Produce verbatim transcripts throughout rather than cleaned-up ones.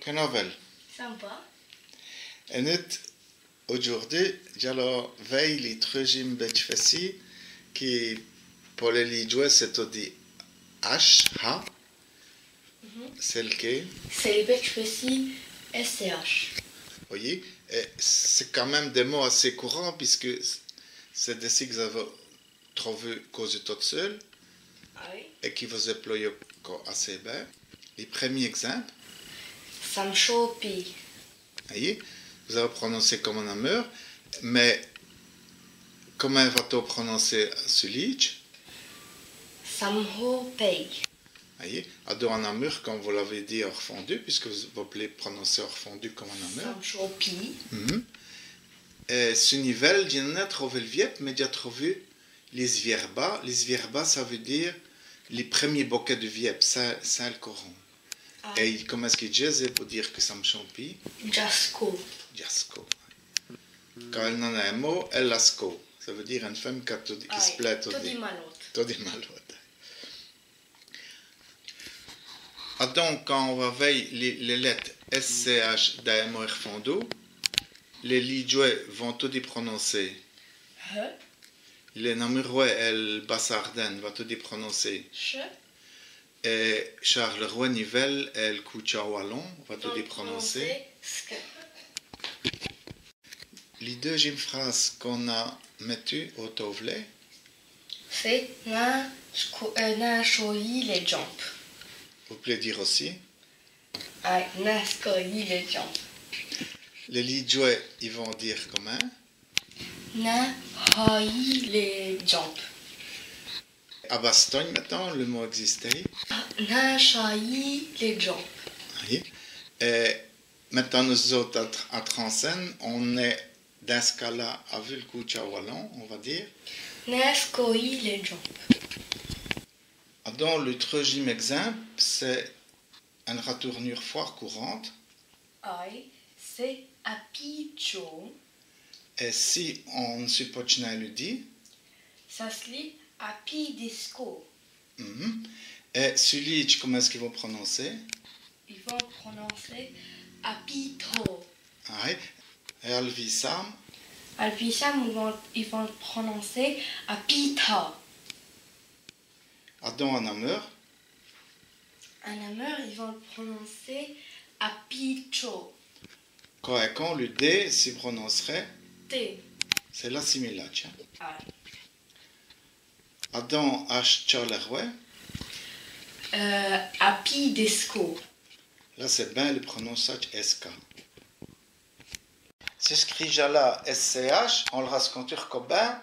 Qué novèle ? Sympa. Èt nos, audjoûrdu, dj'alans vèy li treûzyinme bètchè fèci, qui po lès Lîdjwès c'èst todi H, H. C'èst lèqué ? C'èst li bètchè fèci S C H. Oyi, èt c'èst quand min.me dès mots assez courants, pusqui c'èst dès-ci qui vos-avoz trovu cåzu tot seûl, èt qui vos-èplôyez co assez bin. Li prumî ègzimpe. Ça m' chåt pî. Ayi, vos-avoz prononcé come à Nameur, mins comint va-t-on prononcer su Lîdje ? Ça m' chåt pèy. Ayi, adon à Nameur, come vos l'avoz dit, orfandu, pusqui vos, vos p'lez prononcer orfandu come à Nameur. Ça m' chåt pî. Èt su Nivèle, dji n'a nin trovu l' vièbe, mins dj'a trovu lès vièrbas. Lès vièrbas, ça vout dîre li prumî bokèt d' vièbes, ça, ça l' coron. Èt comint èst-ce qu'i djèz po dîre qui ça m' chåt pî ? Dj'ascau. Dj'ascau. Quand èle n'a nin in mot, èle ascau. Ça vout dîre ène feume qui, qui s' plêt todi. Todi malåde. Todi malåde. Adon, quand on va vèy lès, lès lètes S C H dins in mot èrfandu, lès Lîdjwès vont todi prononcer. Lès Namurwès èt l' Basse-Ardenne vont todi prononcer. Èt Chårlèrwè, Nivèle èt l' Koutia walon vont todi prononcer. Li deûzyinme frâse qu'on-a mètu å tåvlê, c'èst n'a sco-, euh, n'a chåyi lès djambes. Vos p'lez dîre ossi. Ayi, n'a scåyi lès djambes. Lès Lîdjwès, i vont dîre comint ? N'a chåyi lès djambes. À Bastogne, mètans, li mot ègzisse. N'a chåyi lès djambes. Oyi. Èt mètans, nos-ôtes, à Tr-, à Trancennes, on-èst dins ç' cas-la avou l' Koutia walon, on va dîre. N'a scåyi lès djambes. Adon, li treûzyinme ègzimpe, c'èst ène ratoûrnûre fwért courante. Ayi, c'èst à pîd tchåd. Èt si on n' supôte nin lu dîre ? Ça s' lît à pîd èscåd. Èt su Lîdje, comint èst-ce qu'i vont prononcer ? I vont prononcer à pîd tåd. Ayi. Èt al Vîsame ? Al Vîsame, i vont, i vont prononcer à pîd tåd. Adon à Nameur ? À Nameur, i vont prononcer à pîd tchåd. Quand, quand lu D si prononcerè T. C'èst l'assimilâdje, in. Ayi. Adon à Chålèrwè ? Euh, à pîd èscåd. Là, c'èst bin li prononçadje S K. Ci scrît dja là S C H, on l' rascontre co bin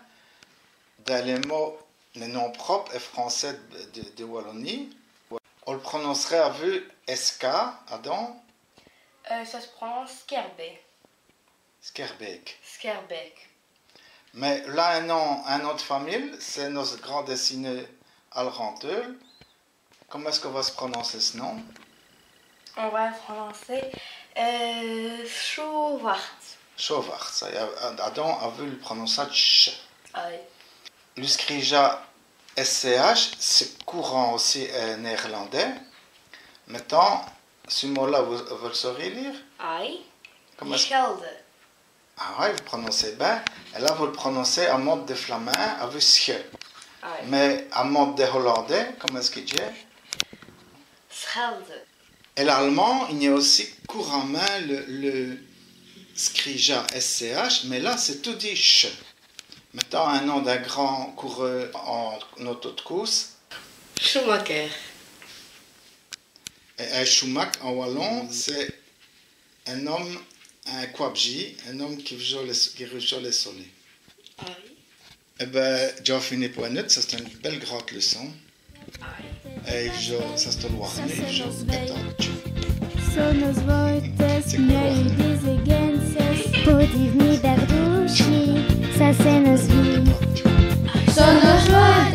dins lès mots, lès noms propes èt francès di, di, di Walonîye. On l' prononcerè avou S K, adon ? Euh, ça se prononce Skerbèk. Skerbèk. Skerbèk. Mins là, in nom, in nom d' famile, c'èst nosse grand dèssinêr Al Ranteul. Comint èst-ce qu'on va s' prononcer ç' nom ? On va prononcer, euh, Schwartz. Schwartz, ça, a-, a-, adon, avou l' prononçadje ch. Ayi. Lu scrît dja S C H, c'èst courant ossi, euh, è nèèrlandès. Mètans, ç' mot-là, vos, vos l' sârîz lîre ? Ayi. Comint èst-ce... Schelde. Ah oyi, vos prononcez bin. Èt là, vos l' prononcez à mode dès Flaminds, avou ch. Ayi. Mins à mode dès Holandais, comint èst-ce qu'i dit ? Schelde. Èt l'alemand, i gn-a ossi couramint li, li scrît dja S C H, mins là, c'èst todi ch. Mètans in nom d'in grand coureû è, è autocoûrse. Schumacher. Èt, èt Schumacher, è walon, c'èst in ome, in cwabjî, in ome qui rèvjot lès, qui rèvjot lès solets. Ayi. Èt bin, dj'a fini po asteûre, ça c'èst ène bèle grande lèçon. Ayi. Èt dji, ça c'èst tot l' wêre, dji, èt tot. Çò nos vôyes, c'èst qwè, mia dji dizè, gn-a ç' qui, po div'ni bèrdouchis, ça c'èst nosse vîye. Çò nos vôyes,